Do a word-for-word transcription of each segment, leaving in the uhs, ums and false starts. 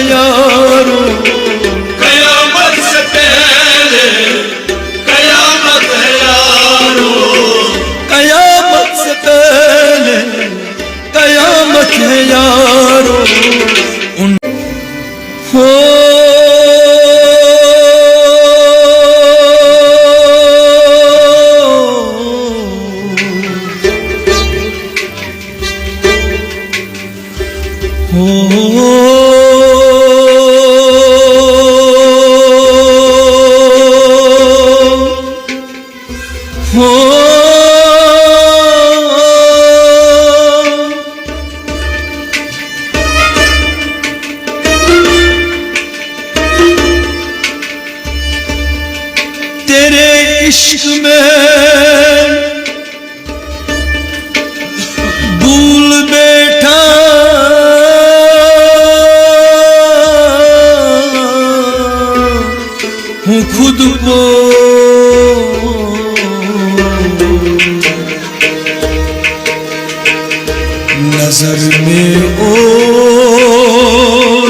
یارو، قیامت سے پہلے، قیامت ہے یارو، قیامت سے پہلے قیامت ہے یارو۔ ان ہو ہو، تیرے عشق میں بھول بیٹھا ہوں خود کو۔ نظر میں اور،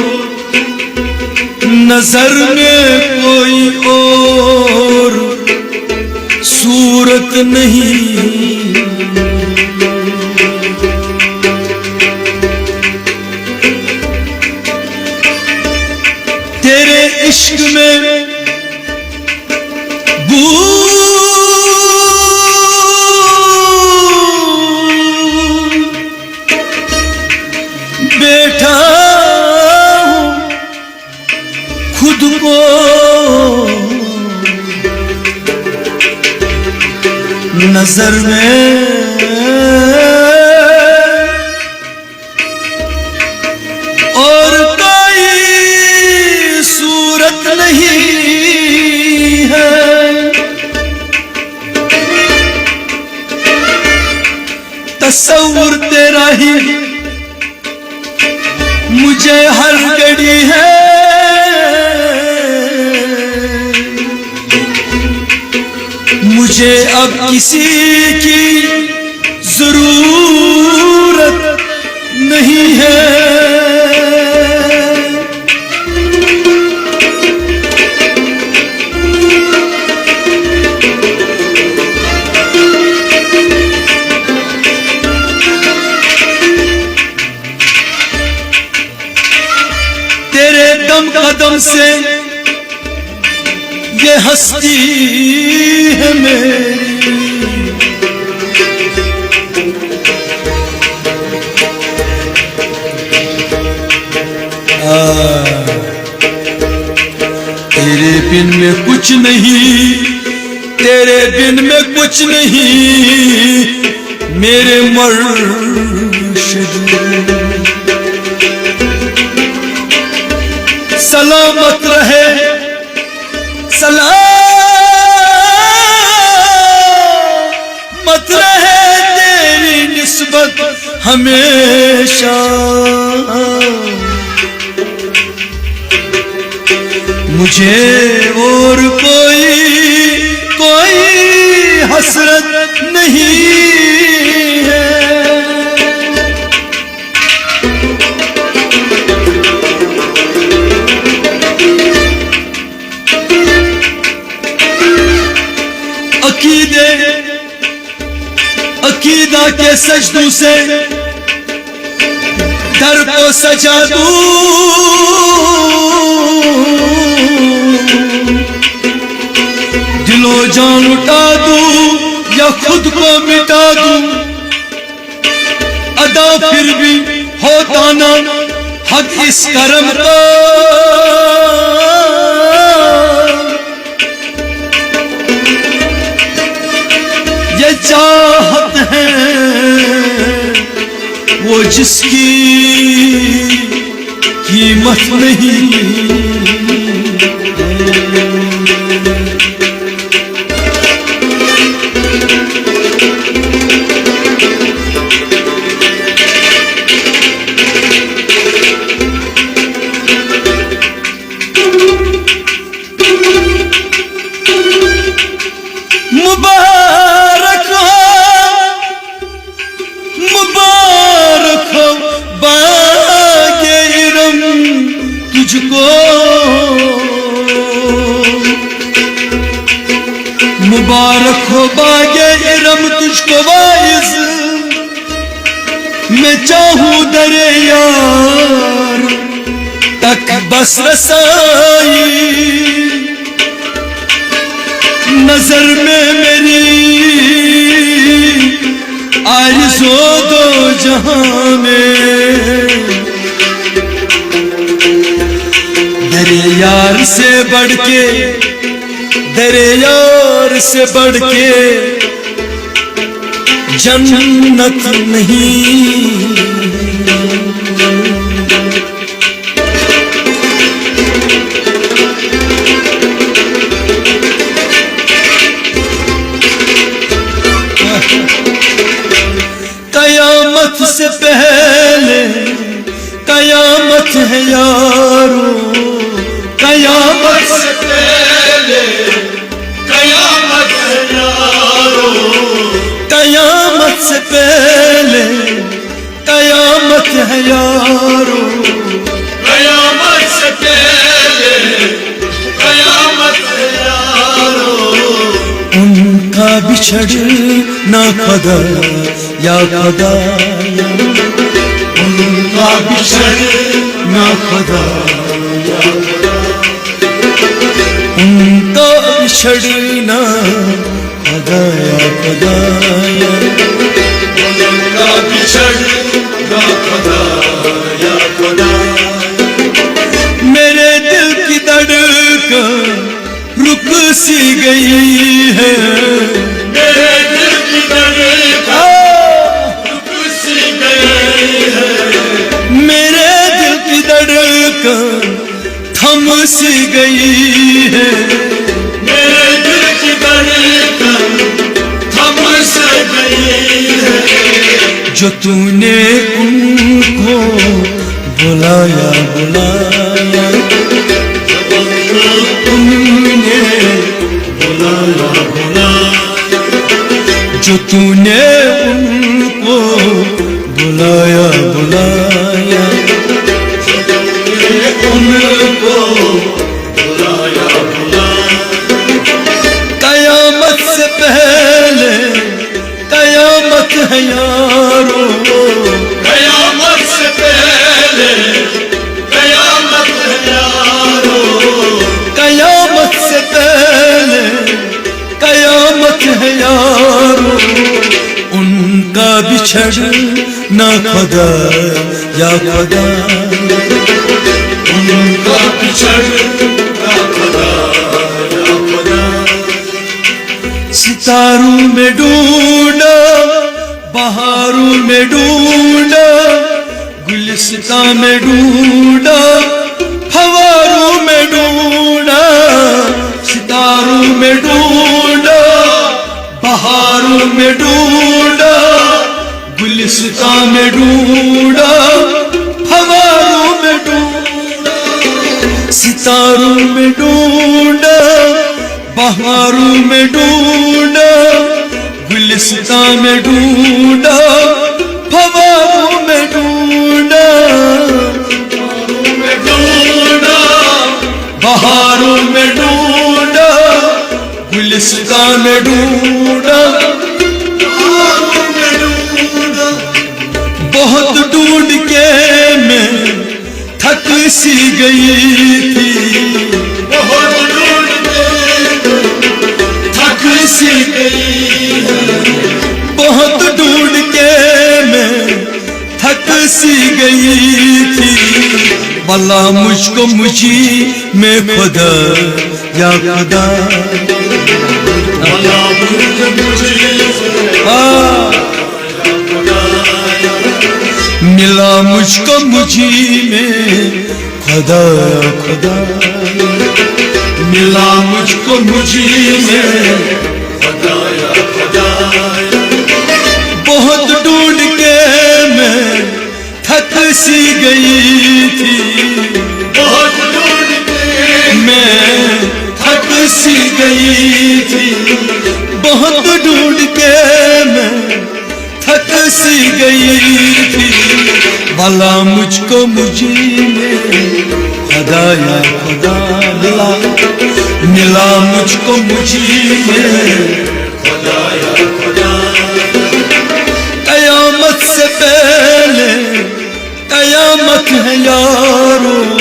نظر میں کوئی اور صورت نہیں۔ تیرے عشق میں بھول بیٹھا ہوں خود کو۔ نظر میں اور کوئی صورت نہیں ہے۔ تصور تیرا ہی مجھے ہر گھڑی ہے۔ مجھے اب کسی کی ضرورت نہیں ہے۔ تیرے دم قدم سے یہ ہستی ہے میری۔ آ، تیرے بن میں کچھ نہیں، تیرے بن میں کچھ نہیں، میرے مرشد۔ سلامت رہے، سلامت رہے تیری نسبت ہمیشہ۔ مجھے اور کوئی، کوئی حسرت نہیں ہے۔ عقیدے، عقیدہ کے سجدوں سے در کو سجا دوں، دل و جان لٹا دوں یا خود کو مٹا دوں، ادا پھر بھی ہوتا نا حد اس کرم کا۔ یہ چاہت ہے وہ جس کی قیمت نہیں۔ مبارک ہو، مبارک ہو باغ ارم، تجھے تجھ کو مبارک ہو باغ ارم، تجھ کو واعظ میں چاہوں در یار تک بس رسائی۔ نظر میں میری آرزو دو جہاں میں، در یار سے بڑھ کے، در یار سے بڑھ کے جنت نہیں۔ قیامت سے پہلے قیامت ہے یارو، قیامت سے پہلے قیامت ہے یارو، قیامت سے پہلے قیامت ہے یارو، قیامت سے پہلے قیامت ہے یارو۔ ان کا بچھڑنا خدا یا خدا، ان کا بچھڑنا خدا یا خدا، ان کا بچھڑنا خدا یا خدا، ان کا بچھڑنا خدا یا خدا۔ میرے دل کی دھڑکن رک سی گئی ہے، میرے دل کی دھڑکن رک سی گئی ہے، میرے دل کی دھڑکن تھم سی گئی ہے، میرے دل کی دھڑکن تھم سی گئی ہے۔ جو تو نے ان کو بلایا، بلایا، جو تو نے بلایا، بلایا، جو تو نے ان کو بلایا، بلایا، ان کو بلایا، بلایا۔ قیامت سے پہلے قیامت ہے یارو، قیامت سے پہلے قیامت ہے یارو، قیامت سے پہلے قیامت ہے یارو۔ ان کا بچھڑنا خدا یا خدا، ان کا بچھڑنا خدا یا خدا۔ ستاروں میں ڈھونڈا، بہاروں میں ڈھونڈا، گلستان میں ڈھونڈا، پھواروں میں ڈھونڈا، ستاروں میں ڈھونڈا، بہاروں میں ڈھونڈا، گلستان میں ڈھونڈا، پھواروں میں ڈھونڈا، ستاروں میں ڈھونڈا، بہاروں میں ڈھونڈا، گلستان میں ڈھونڈا، پھواروں میں ڈھونڈا، میں ڈھونڈا، بہاروں میں ڈھونڈا، گلستان میں ڈھونڈا، میں ڈھونڈا۔ بہت ڈھونڈ کے میں تھک سی گئی تھی، بہت ڈھونڈ کے تھک سی گئی، بہت ڈھونڈ کے میں تھک سی گئی تھی۔ بھلا مجھ کو مجھے میں خدا یا خدا، بھلا مجھ کو مجھے، ہاں۔ ملا مجھ کو مجھے میں خدا، خدا، ملا مجھ کو مجھے میں خدا، خدا۔ بہت ڈھونڈ کے میں تھک سی گئی تھی، بہت ڈھونڈ کے میں تھک سی گئی تھی، بہت ڈھونڈ کے میں تھک سی گئی تھی۔ بھلا مجھ کو مجھے میں خدایا خدا، ملا، ملا مجھ کو مجھے میں۔ خدایا خدا، قیامت سے پہلے قیامت ہے یارو۔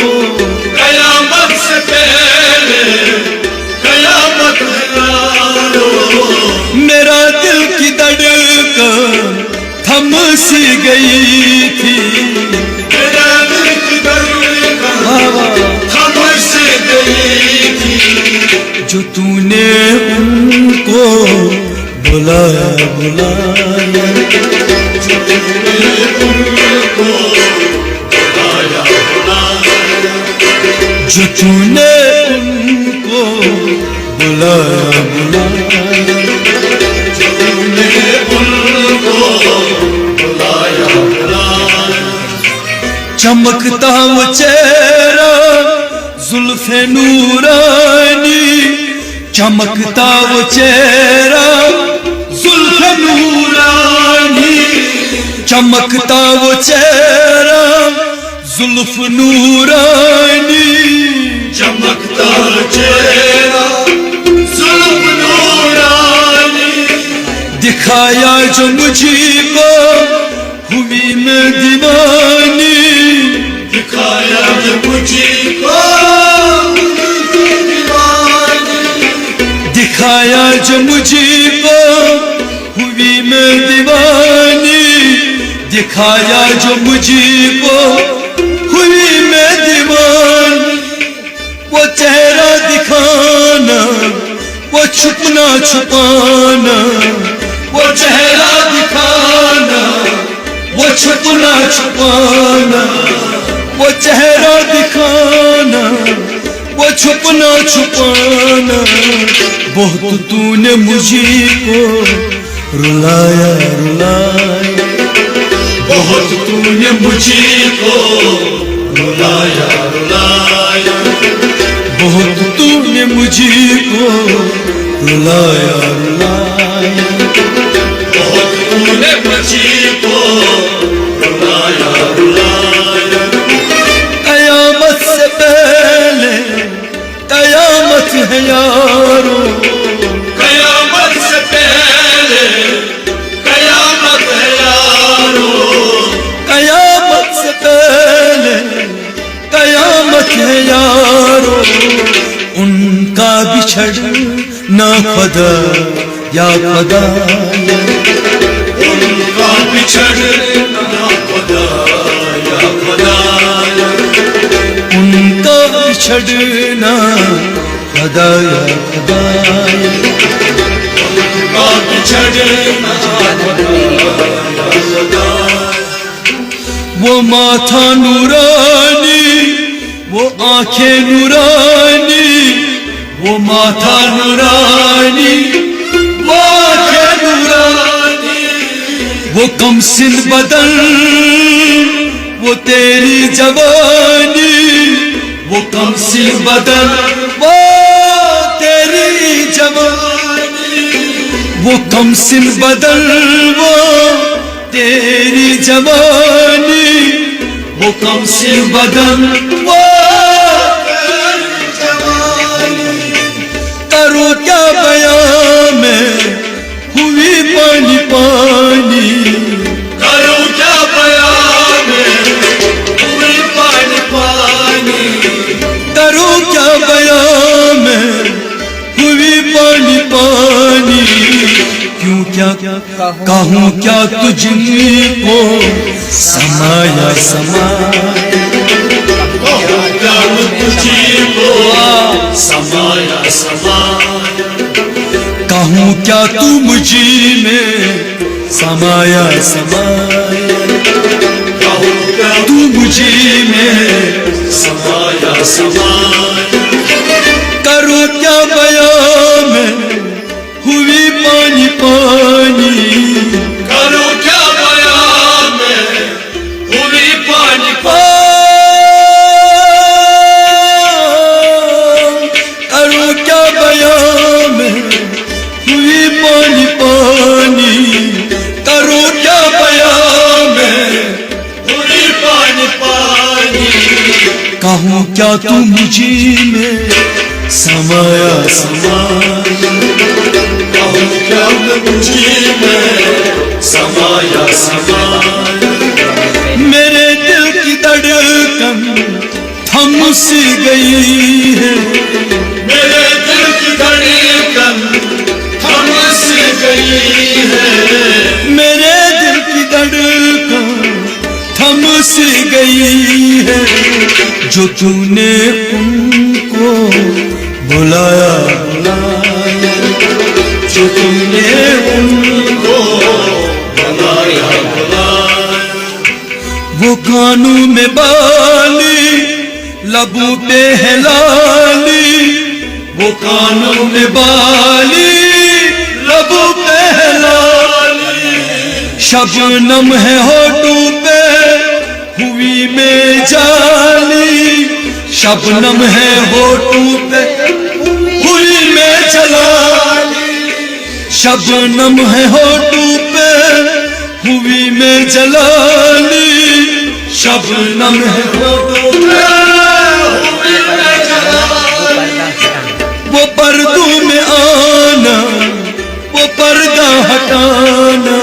قیامت سے پہلے قیامت ہے یارو۔ میرا دل کی دھڑکن تھم سی گئی تھی۔ میرا دل کی دھڑکن، واہ واہ، تھم سی گئی تھی۔ جو تو نے ان کو بلایا، بلایا۔ جو تو نے ان کو بلایا، بلایا۔ جو تو نے ان کو بلایا، بلایا۔ جو تو نے ان کو بلایا، بلایا۔ چمکتا وہ چہرہ زلف نورانی، چمکتا وہ چہرہ زلف نورانی، چمکتا وہ چہرہ زلف نورانی، چمکتا چہرہ زلف نورانی۔ دکھایا جو مجھ کو ہوئی میں دیوانی، دکھایا جو مجھ کو ہوئی میں دیوانی۔ دکھایا جو مجھ کو ہوئی میں دیوانی، دکھایا جو مجھ کو ہوئی میں دیوانی۔ وہ چہرہ دکھانا، وہ چھپنا چھپانا، وہ چہرہ دکھانا، وہ چھپنا چھپانا، وہ چہرہ دکھانا، وہ چھپنا چھپانا۔ بہت تو نے مجھ کو رلایا، رلایا۔ بہت تو نے مجھ کو رلایا، رلایا۔ بہت تو نے مجھ کو رلایا، رلایا۔ بہت تو نے مجھ کو رلایا، رلایا۔ قیامت سے پہلے قیامت ہے یارو۔ قیامت سے پہلے قیامت ہے یارو۔ قیامت سے پہلے قیامت ہے یارو۔ ان کا بچھڑنا خدا یا خدا، ان کا بچھڑنا خدا یا خدا، ان کا بچھڑنا خدا یا خدا، ان کا بچھڑنا خدا یا خدا۔ وہ ماتھا نورانی، وہ آنکھیں نورانی، وہ ماتھا نورانی، وہ آنکھیں نورانی، وہ کم سن بدن، وہ تیری جوانی، وہ کم سن بدن، وہ تیری جوانی، وہ کم سن بدن، وہ تیری جوانی، وہ کم سن بدن، وہ تیری جوانی۔ کرو کیا بیان میں ہوئی پانی پانی۔ کرو کیا بیان میں ہوئی پانی پانی۔ کرو کیا بیان میں ہوئی پانی پانی۔ کیوں کیا کہوں کیا تجھ کو سمایا، سمایا۔ کہوں کیا تجھ کو سمایا، سمایا۔ کہوں کیا تو مجھ میں سمایا، سمایا۔ کہوں کیا تو مجھ میں سمایا، سمایا۔ کرو کیا بیان میں ہوئی پانی پانی۔ کرو کیا بیان میں ہوئی پانی پانی۔ کرو کیا بیان میں ہوئی پانی پانی۔ کرو کیا بیان میں ہوئی پانی پانی۔ کہوں کیا تو مجھے میں سمایا سمایا، کہو کیا تو مجھے میں سمایا سمایا۔ میرے دل کی دھڑکن تھم سی گئی ہے، میرے دل کی دھڑکن تھم سی گئی ہے، میرے دل کی دھڑکن تھم سی گئی ہے۔ جو تو نے ان کو بلایا، بلایا، جو تو نے ان کو بلایا، بلایا۔ وہ کانوں میں بالی، لبوں پہ ہے لالی، وہ کانوں میں بالی، لبوں پہ ہے لالی۔ شبنم ہے ہوٹوں پہ، ہوئی میں جالی، شبنم ہے ہوٹوں پہ، ہوئی میں جلالی۔ شبنم ہے ہوٹوں پہ، ہوئی میں جلالی، شبنم ہے ہوٹوں پہ، ہوئی میں جلالی۔ وہ پردوں میں آنا، وہ پردہ ہٹانا،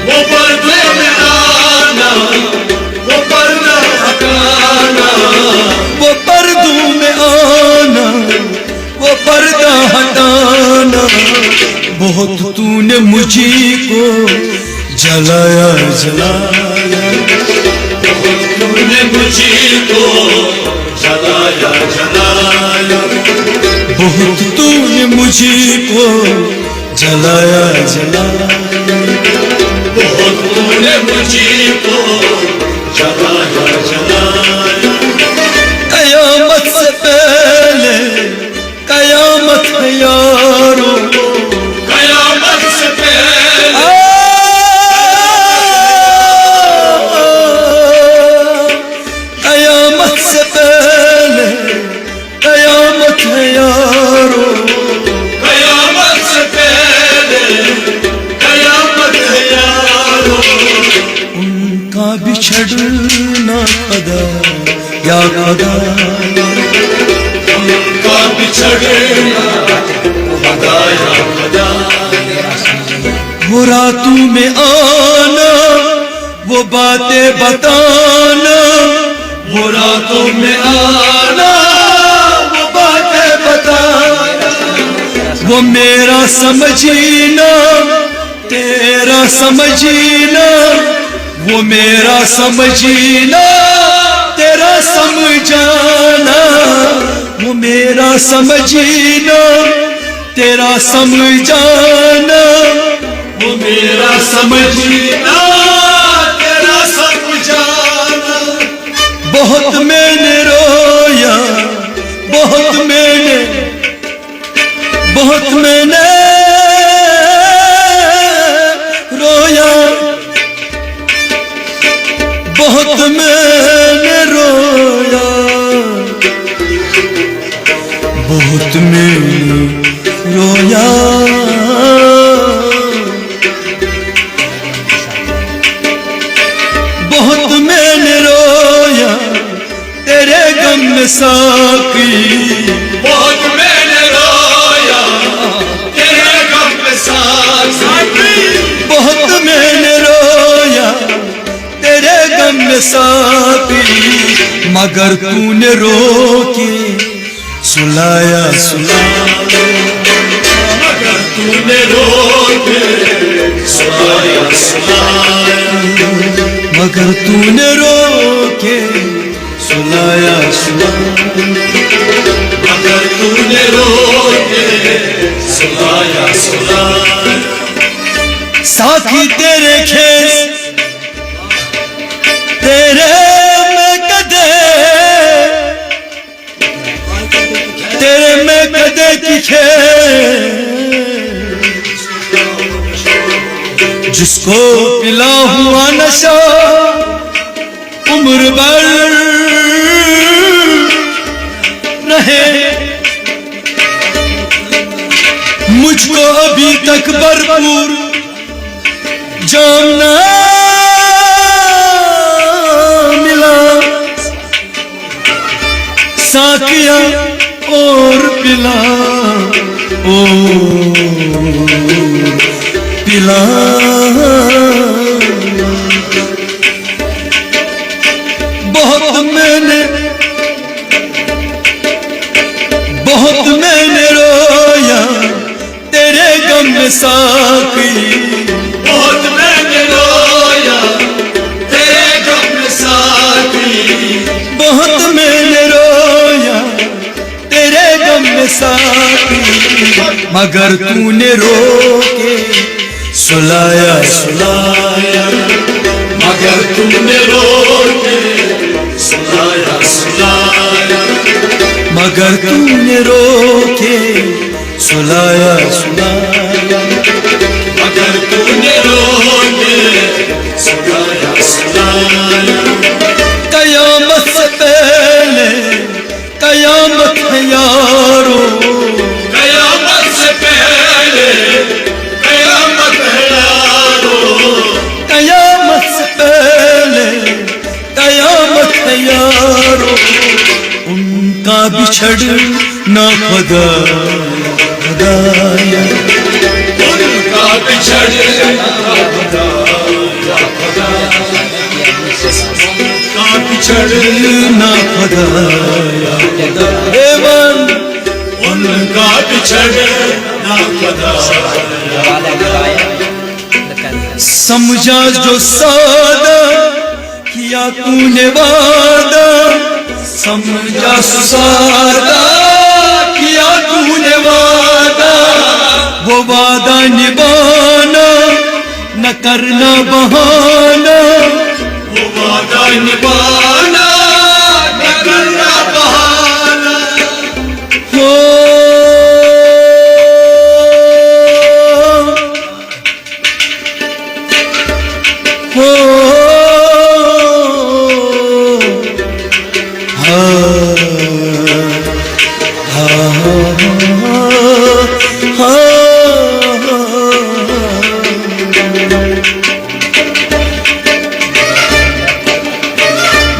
وہ پردوں میں آنا، وہ پردہ ہٹانا، وہ پردوں میں آنا، وہ پردہ ہٹانا۔ بہت تو نے مجھے کو جلایا، جلایا، بہت تو نے مجھے کو جلایا، جلایا، بہت تو نے مجھے کو جلایا، جلایا، بہت تو نے مجھے کو جلایا، جلایا۔ قیامت سے پہلے قیامت ہے یارو، قیامت سے پہلے، آ، قیامت سے پہلے قیامت ہے یارو، قیامت سے پہلے قیامت ہے یارو۔ ان کا بچھڑنا خدا یا خدا، ان کا بچھڑنا خدا یا خدا۔ وہ راتوں میں آنا، وہ باتیں بتانا، وہ راتوں میں آنا، وہ باتیں بتانا، وہ میرا سمجھینا، تیرا سمجھینا، وہ میرا سمجھینا، تیرا سمجھانا، وہ میرا سمجھینا، تیرا سمجھانا، وہ میرا سمجھینا، تیرا سمجھانا۔ بہت میں نے رویا، بہت میں نے، بہت میں نے رویا، بہت میں نے رویا، بہت میں نے رویا، بہت میں نے رویا تیرے غم میں ساقی، بہت میں نے رویا تیرے غم میں ساقی، بہت میں نے رویا تیرے غم میں ساقی، مگر تو نے رو کے سلایا، سلایا، مگر تو نے رو کے سلایا، سلایا، مگر تو نے رو کے سلایا، سلایا، مگر تو نے رو کے سلایا، سلایا۔ ساقی تیرے کھیس، تیرے میں کدے، تیرے میں کدے کی کھیس، جس کو پلا ہوا نشہ عمر بھر رہے، مجھ کو ابھی تک بھرپور جام نہ ملا۔ او پلان، بہت میں نے، بہت میں نے رویا تیرے غم میں ساقی، بہت میں نے رویا تیرے غم میں ساقی، بہت میں نے رویا تیرے غم میں ساقی، مگر تو نے رو کے سلایا، سلایا، مگر تو نے رو کے سلایا، سلایا، مگر تو نے رو کے سلایا، سلایا، مگر تو نے رو کے سلایا، سلایا۔ قیامت سے پہلے قیامت ہے یارو، قیامت سے پہلے قیامت ہے یارو، قیامت سے پہلے قیامت ہے یارو، ان کا بچھڑنا خدا، خدایا، ان کا بچھڑنا خدا، خدایا، ان کا بچھڑنا خدایا، خدا۔ اے ون، ان کا بچھڑنا خدایا، خدایا۔ سمجھا جو سادہ کیا تو نے وعدہ، سمجھا سادہ کیا تو نے وعدہ، وہ وعدہ نبھانا، نہ کرنا بہانا، وہ وعدہ نبھانا، نہ کرنا بہانا۔ ہو، ہو، ہاں، ہاں، ہاں، ہاں۔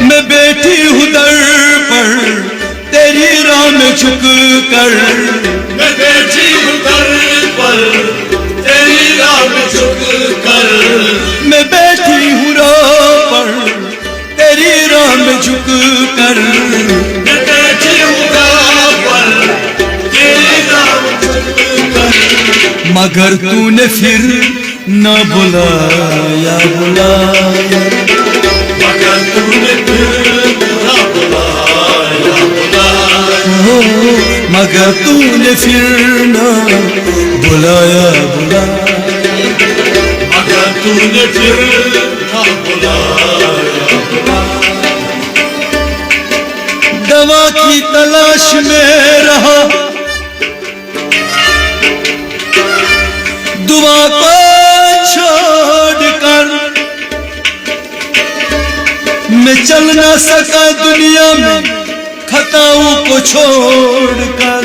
میں بیٹھی ہوں در پر تیری راہ میں جھک کر، میں بیٹھی ہوں در پر تیری راہ میں جھک کر، میں بیٹھی ہوں راہ پر تیری راہ میں جھک کر، میں بیٹھی ہوں راہ پر تیری راہ میں جھک کر، مگر تو نے پھر نہ بلایا، بلایا، مگر تو نے پھر نہ بلایا، بلایا۔ ہو، مگر تو نے پھر نہ بلایا، بلایا، مگر تو نے پھر نہ بلایا، بلایا۔ دوا کی تلاش میں رہا، دعا کو چھوڑ کر میں چل نہ سکا دنیا میں خطاؤں کو چھوڑ کر۔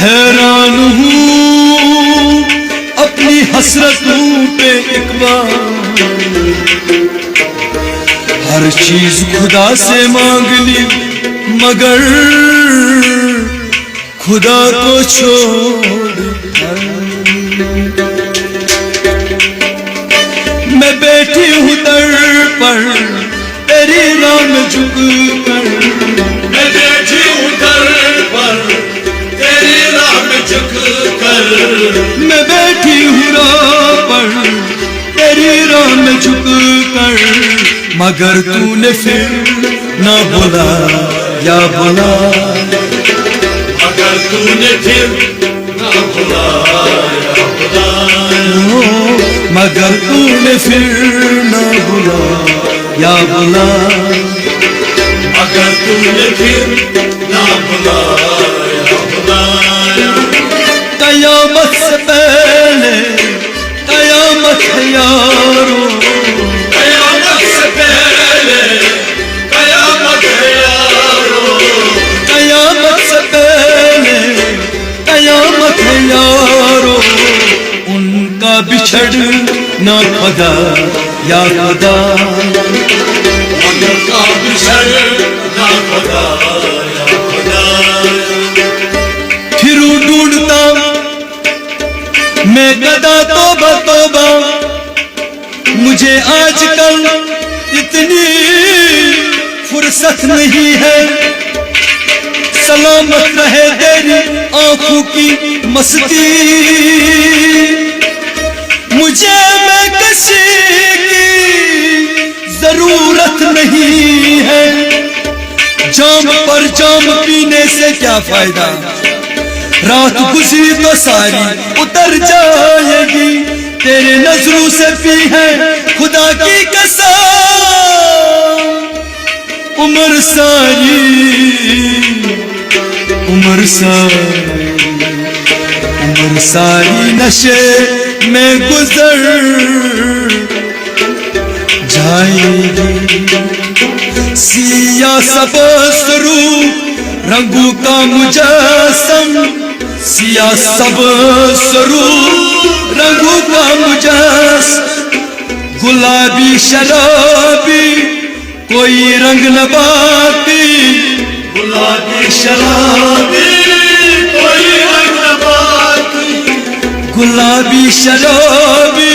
حیران ہوں اپنی حسرتوں پہ اقبال، ہر چیز خدا سے مانگ لی مگر خدا کو چھوڑ کر۔ میں بیٹھی ہوں در پر تیری راہ میں جھک کر، میں بیٹھی ہوں در پر تیری راہ میں جھک کر، میں بیٹھی ہوں راہ پر تیری راہ میں جھک کر، مگر تو نے پھر نہ بلایا، بلایا، مگر تو نے پھر نہ بلایا، بلایا۔ او، مگر تو نے پھر نہ بلایا، بلایا، مگر تو نے پھر نہ بلایا، بلایا۔ قیامت سے پہلے قیامت ہے یارو، قیامت سے پہلے قیامت ہے یارو، قیامت سے پہلے قیامت ہے یارو، ان کا بچھڑنا خدا یا خدا، ان کا بچھڑنا خدا یا خدا۔ توبہ توبہ، مجھے آج کل اتنی فرصت نہیں ہے۔ سلامت رہے تیری آنکھوں کی مستی، مجھے میں کسی کی ضرورت نہیں ہے۔ جام پر جام پینے سے کیا فائدہ، رات گزری تو ساری اتر جائے گی۔ تیرے نظروں سے پی ہے خدا کی قسم، عمر ساری، عمر ساری، عمر ساری نشے میں گزر جائے گی۔ سیاہ سبز رو رنگوں کا مجسم، سیاہ سبز رو رنگوں کا مجسم، گلابی شرابی کوئی رنگ نہ باقی، گلابی شرابی کوئی رنگ نہ باقی، گلابی شرابی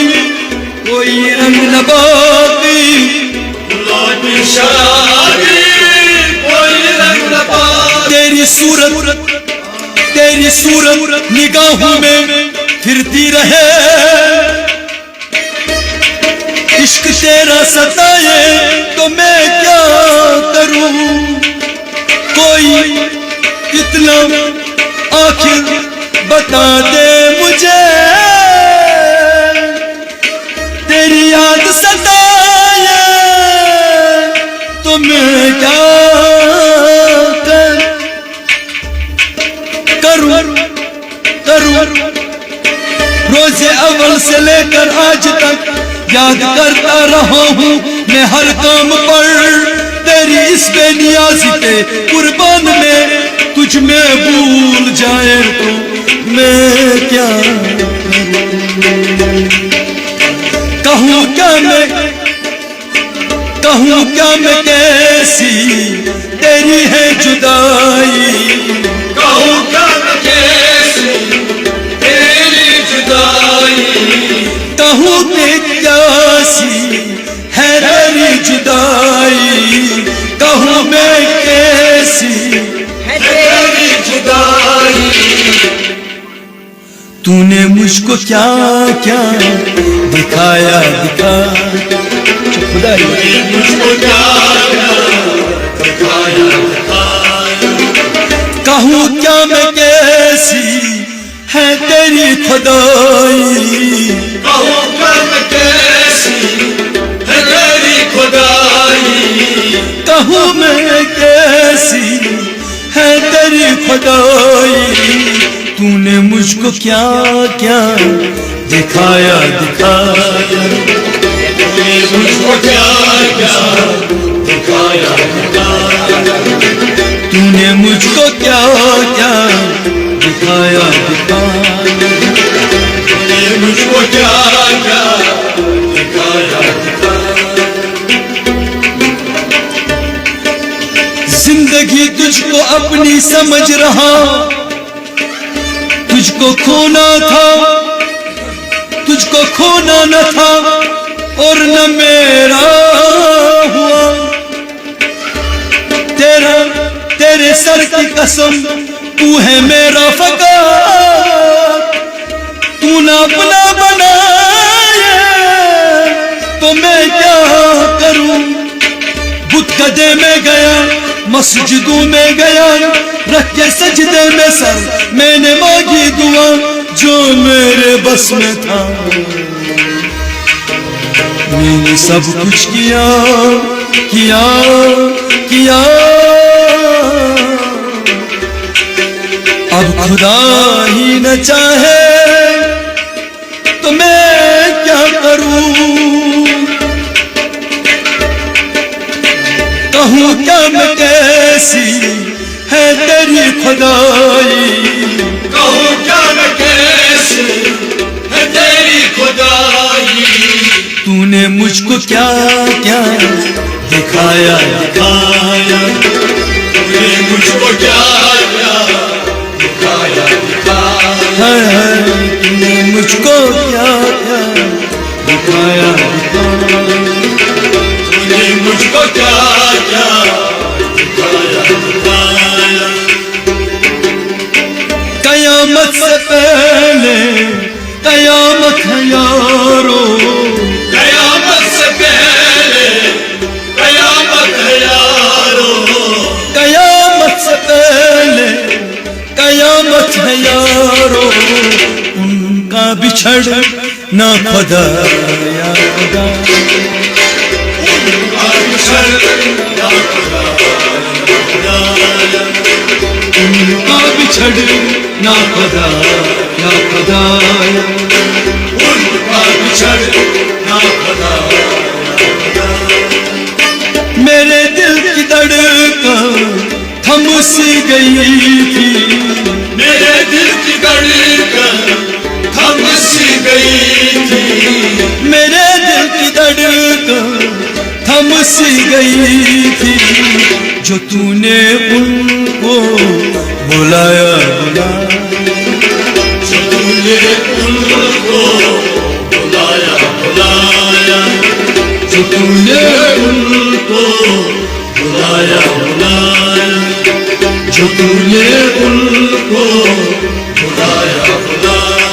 کوئی رنگ نہ باقی، گلابی شرابی کوئی رنگ نہ باقی۔ تیری صورت، تیری صورت نگاہوں میں پھرتی رہے، عشق تیرا ستائے تو میں کیا کروں؟ کوئی اتنا آخر بتا دے مجھے، تیری یاد ستائے تو میں کیا کر کروں، کروں۔ روز اول سے لے کر آج تک یاد کرتا رہا ہوں میں ہر گام پر تیری اس بے نیازی پہ قربان میں۔ تجھ میں بھول جائے تو میں کیا کروں؟ کہوں کیا میں، کہوں کیا میں کیسی تیری ہے جدائی؟ کہوں کیا میں کیسی تیری جدائی؟ کہوں کہ کیسی ہے تیری جدائی؟ کہوں میں کیسی ہے تیری جدائی؟ تو نے مجھ کو کیا کیا دکھایا، دکھا خدا، تو نے مجھ کو کیا کیا دکھایا، دکھایا۔ کہوں کیا میں کیسی ہے تیری خدائی؟ کہوں کیا میں کیسی ہے تیری خدائی؟ کہوں میں کیسی ہے تیری خدائی؟ تو نے مجھ کو کیا کیا دکھایا، دکھایا؟ تو نے مجھ کو کیا کیا دکھایا، دکھایا؟ تو نے مجھ کو کیا کیا دکھایا، دکھایا؟ تو نے مجھ کو کیا کیا دکھایا، دکھایا؟ زندگی تجھ کو اپنی سمجھ رہا، تجھ کو کھونا تھا، تجھ کو کھونا نہ تھا اور نہ میرا ہوا۔ تیرا، تیرے سر کی قسم، تو ہے میرا فقط۔ تو نہ اپنا بنائے تو میں کیا کروں؟ بت گدے میں گیا، مسجدوں میں گیا، رکھ کے سجدے میں سر میں نے مانگی دعا، جو میرے بس میں تھا۔ میں نے سب کچھ کیا، کیا، کیا۔ اب خدا ہی نہ چاہے تو میں کیا کروں؟ کہوں کیا میں کیسی ہے تیری خدائی؟ کہوں کیا میں کیسی ہے تیری خدائی؟ تو نے مجھ کو کیا کیا دکھایا، دکھایا؟ تو نے مجھ کو کیا کیا है, है, तूने मुझको क्या क्या दिखाया, दिखाया। तूने मुझको क्या क्या दिखाया, दिखाया। कयामत से पहले कयामत है यारो, कयामत से पहले कयामत है यारो, कयामत से पहले कयामत है यारो। उनका बिछड़ना खुदा, या खुदा। उनका बिछड़ना खुदा, या खुदा। उनका बिछड़ना खुदा, या खुदा। उनका बिछड़ना खुदा, या खुदा। मेरे दिल की धड़कन थम सी गई थी, मेरे दिल की धड़कन थम सी गई थी, मेरे दिल की धड़कन थम सी गई थी। जो तूने उनको बुलाया, बुलाया, जो तूने उनको बुलाया, बुलाया, जो तूने उनको बुलाया, बुलाया, जो तूने उनको बुलाया, बुलाया।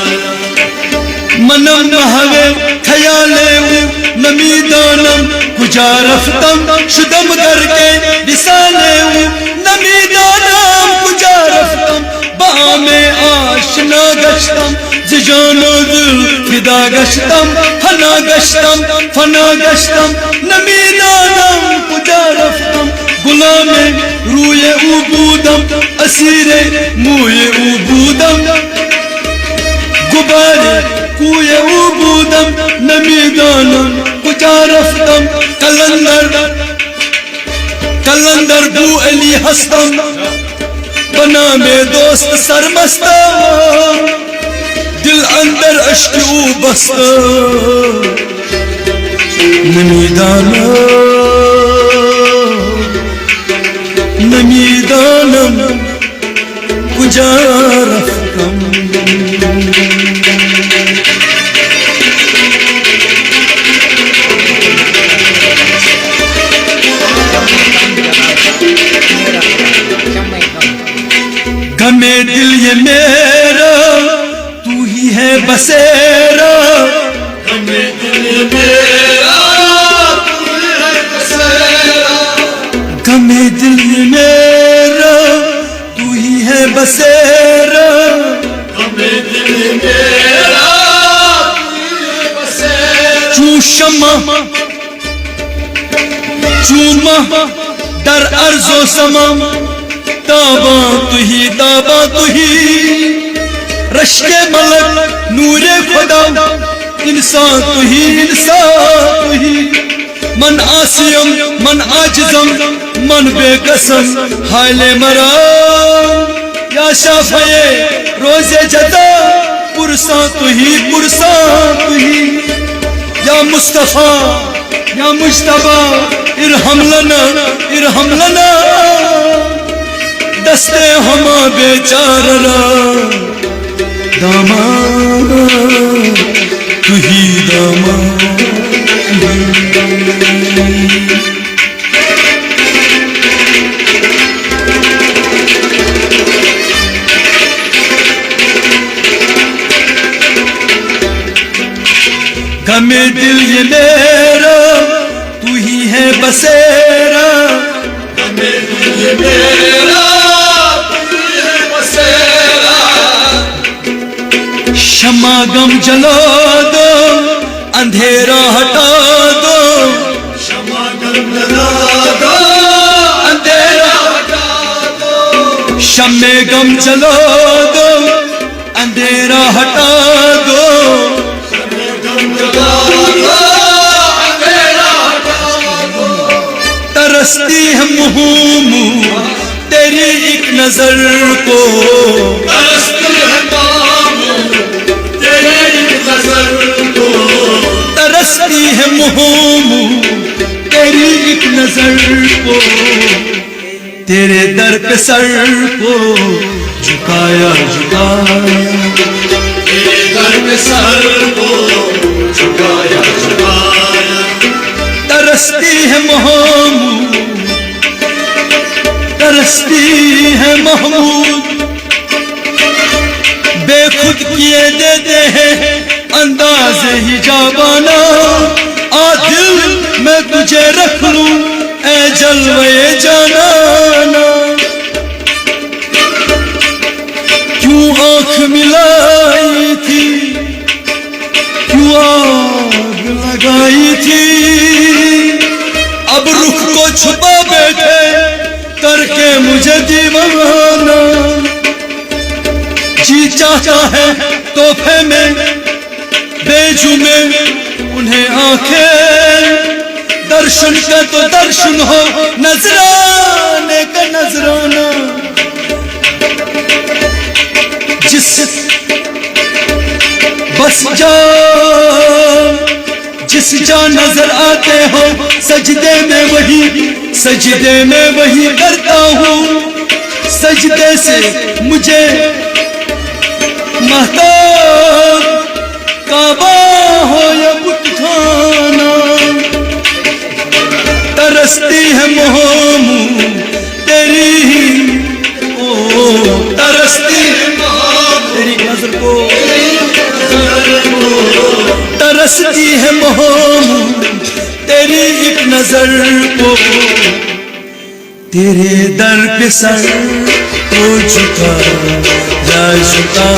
منم نہوے خیالے او نمیدانم کجا رفتم، شدم غرقِ وصالے او نمیدانم کجا رفتم، بہا میں آشنا گشتم، ز جان و دل فدا گشتم، فنا گشتم، فنا گشتم، نمیدانم کجا رفتم، غلامِ رویِ او بودم، اسیرِ مویِ او بودم، غبارِ کویِ او بودم، نمیدانم کجا رفتم، قلندر، قلندر بو علی ہستم، بہ نامِ دوست سرمستم، دل اندر اشکِ او بستم، نمیدانم، نمیدانم کجا رفتم۔ غمِ دل یہ میرا، تو ہی ہے بسیرا۔ غمِ دل یہ میرا، تو ہی ہے بسیرا۔ غمِ دل یہ میرا، تو ہی ہے بسیرا۔ غمِ دل یہ میرا، تو ہی ہے بسیرا۔ چو شمع، چو ماہ در ارض و سما، تاباں تو ہی، تاباں تو ہی۔ رشکِ ملک، نورِ خدا، انسان تو ہی، انسان تو ہی۔ من عاصیم، من عاجزم، من بے کسم، حالِ مرا۔ یا شافعِ روزِ جزا، پرساں تو ہی، پرساں تو ہی۔ یا مصطفیٰ، یا مجتبیٰ، ارحم لنا، ارحم لنا۔ دستِ ہما بیچارہ را، داماں تو ہی، داماں تو ہی۔ غمِ دل یہ میرا، تو ہی ہے بسیرا۔ غمِ دل یہ میرا، تو ہی ہے بسیرا۔ شمع غم جلا دو، اندھیرا ہٹا دو۔ شمع غم جلا دو، اندھیرا ہٹا دو۔ شمع غم جلا دو، اندھیرا ہٹا دو۔ شمع غم جلا دو، اندھیرا ہٹا دو۔ ترستی ہے مہم تیری ایک نظر کو۔ ترستی ہے مہم تیری ایک نظر کو۔ ترستی ہے مہم تیری ایک نظر کو۔ تیرے در پہ سر کو جھکایا جھکایا، تیرے در پہ سر کو جھکایا جھکایا۔ ترستی ہے محمود، ترستی ہے محمود، بے خود کیے دیتے ہیں انداز ہی جابانا۔ آ دل میں تجھے رکھ لوں، اے جلوے جانانا۔ کیوں آنکھ ملائی تھی، کیوں آگ لگائی تھی؟ اب رخ کو چھپا بیٹھے، کر کے مجھے دیوانہ۔ جی چاہتا ہے تحفے میں بیچوں میں انہیں آنکھیں، درشن کا تو درشن ہو، نذرانے کا نذرانہ۔ جس بس جا، جس جا نظر آتے ہو، سجدے میں وہی، سجدے میں وہی کرتا ہوں۔ سجدے سے مجھے مہتاب کعبہ ہو یا بت خانہ، ترستی ہے محمود تیری، او، ترستی ہے محمود تیری نظر کو، ترستی ہے محمود تیری ایک نظر کو۔ تیرے در پہ سر کو جھکا یا جھکا،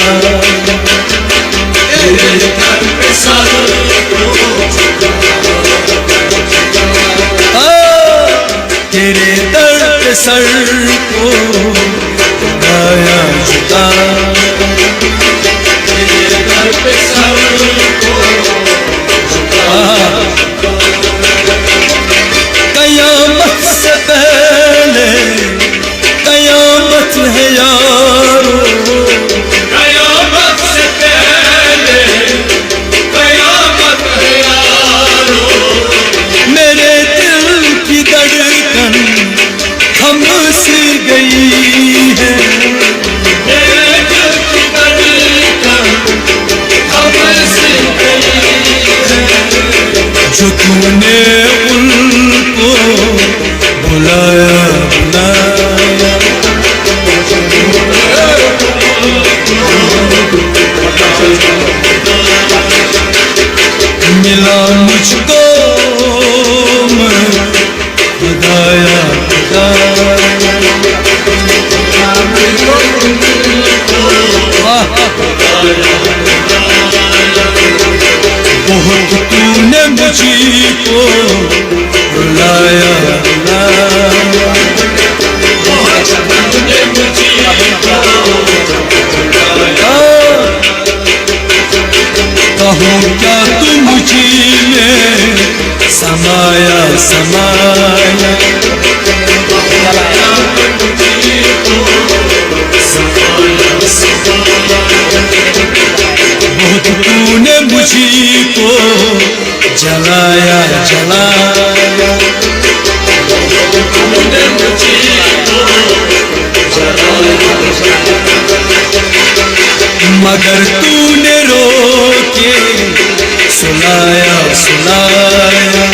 تیرے در پہ سر کو جھکا، آ، تیرے در پہ سر کو جھکایا جھکا، تیرے در پہ سر کو جھکا۔ آ، قیامت سے پہلے قیامت ہے یارو، قیامت سے پہلے قیامت ہے یارو، میرے دل کی دھڑکن تھم سی گئی ہے، میرے دل کی دھڑکن تھم سی گئی ہے، جو تو نے ان کو بلایا، بلایا۔ ملا مجھ کو میں خدایا، خدایا۔ واہ۔ بہت تو نے مجھ کو رلایا، رلایا۔ بہت تو نے مجھ کو رلایا۔ کہوں کیا تو مجھ میں سمایا، سمایا۔ بہت تو نے مجھ کو جلایا، جلایا۔ مگر تو نے رو کے سلایا، سلایا۔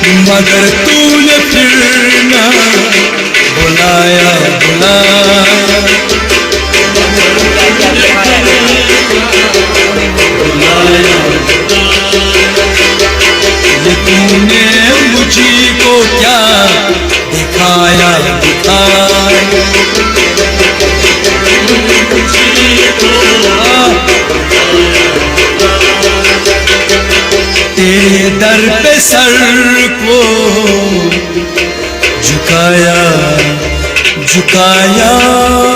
مگر تو نے پھر نہ بلایا، بلایا۔ یہ تو نے مجھ کو کیا دکھایا، دکھایا۔ تیرے در پہ سر کو جھکایا، جھکایا۔